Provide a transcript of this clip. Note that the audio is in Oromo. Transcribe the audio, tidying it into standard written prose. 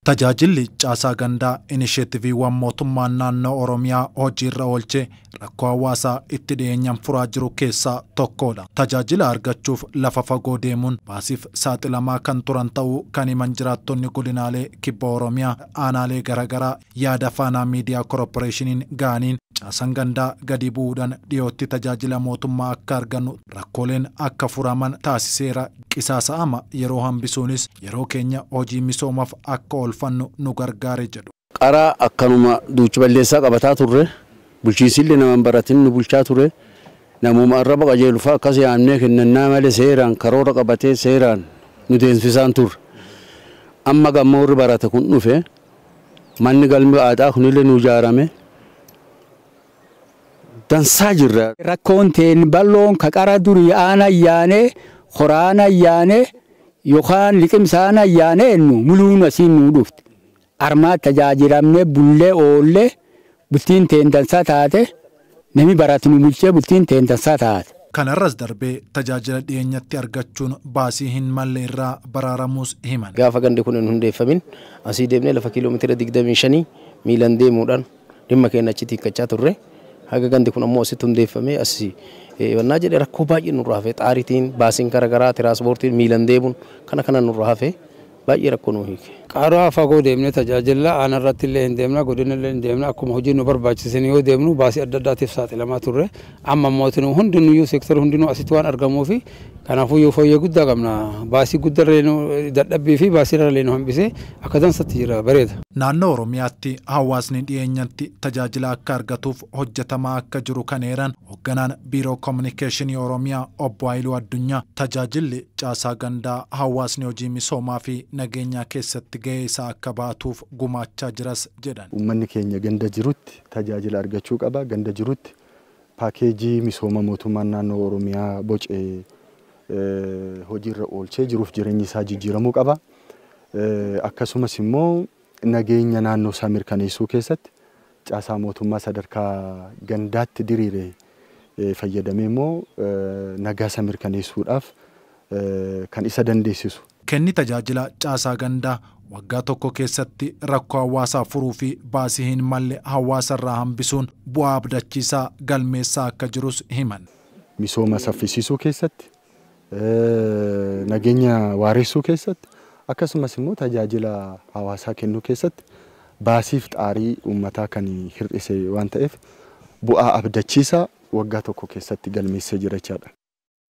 Tajaajilli caasaa gandaa inisheetiviiwwan mootummaan naannoo Oromiyaa hojiirra oolchee rakkoo hawaasaa itti dhiyeenyaan furaa jiru keessaa tokkodha. Tajaajila argachuuf lafa fagoo deemuun baasiif saaxilamaa kan turan ta'uu kan himan jiraattonni godinaalee kibba Oromiyaa aanaalee garaagaraa yaada Faanaa Miidiyaa Koorporeeshiniin ga'aniin caasaan gandaa gadi bu'uudhaan dhiyootti tajaajila mootummaa akka argannu rakkooleen akka furaman taasiseera. Qisaasa'ama yeroo hambisuunis yeroo keenya hojii misoomaaf akka oolfannu nu gargaare jedhu. Qaraa akkanuma duuchi balleessaa qabataa turre, bulchiinsillee nama hin baratin nu bulchaa ture, namuma arraba qajeelu fa'a akkas yaamnee kennannaa malee seeraan karoora qabatee seeraan nu deemsisaan turre. Amma gammoo warri barate kun dhufe, manni galmi aadaa kunillee nu ijaarame. Dansaa jirra. Rakkoon teen bal'oon ka qara durii aana yaanee horaana yaanee yookaan liqimsaana yaanee nu muluun asiin nu dhufte. Armaa tajaajilamnee bullee oollee bultiin teen dansaa taate, namni baratu nu bulchee bultiin teen dansaa taate. Kanarras darbee tajaajila dhiyeenyatti argachuun baasii hin malle irraa baraaramuus himan. Gaafa gandi kun hin hundeeffamin asii deemnee lafa kiiloomeetira 25 miilaan deemuudhaan dhimma keenya achitti hiikkachaa turre. Haga gandi kun ammoo asitti hundeeffamee asii wannaa jedhee rakkoo baay'ee nurraa hafe, xaaritiin baasiin garaagaraa tiraanspoortiin miilaan deemuun kana kana nurraa hafe baay'ee rakkoo nu hiike. Qaraa fagoo deemnee tajaajila aanaa irratti illee hin deemna, godina illee hin deemna, akkuma hojii nu barbaachisan yoo deemnu baasii adda addaatiif saaxilamaa turre. Amma mootiin hundinuyyuu seektara hundinuu asitti waan argamuufi kanaafuu yoo fooyyee guddaa qabna, baasii guddaa illee dadhabbii fi baasii irra illee nu hambisee akka dansatti jira, bareeda. Naannoo Oromiyaatti hawaasni dhiyeenyatti tajaajila akka argatuuf hojjetamaa akka jiru kan eeran hoogganaan Biiroo Kominikeeshinii Oromiyaa Obbo Haayiluu Addunyaa tajaajilli caasaa gandaa hawaasni hojii misoomaa fi nageenyaa keessatti gahee isaa akka baatuuf gumaachaa jiras jedhan. Uummanni keenya ganda jirutti tajaajila argachuu qaba. Ganda jirutti paakeejii misooma mootummaan naannoo Oromiyaa bocee hojiirra oolchee jiruuf jireenyi isaa jijjiiramuu qaba. Akkasumas immoo nageenya naannoo isaa mirkaneessuu keessatti caasaa mootummaa sadarkaa gandaatti diriire fayyadamee immoo nagaa isaa mirkaneessuudhaaf kan isa dandeessisu. Kenni tajaajila caasaa gandaa waggaa tokko keessatti rakkoo hawaasaa furuu fi baasii hin malle hawaasarraa hambisuun bu'aa abdachiisaa galmeessaa akka jirus himan. Misooma saffisiisuu keessatti, nageenya waaressuu keessatti, akkasumas immoo tajaajila hawaasaa kennuu keessatti baasiif xaarii uummataa kan hir'ise waan ta'eef bu'aa abdachiisaa waggaa tokko keessatti galmeessee jira jechaadha.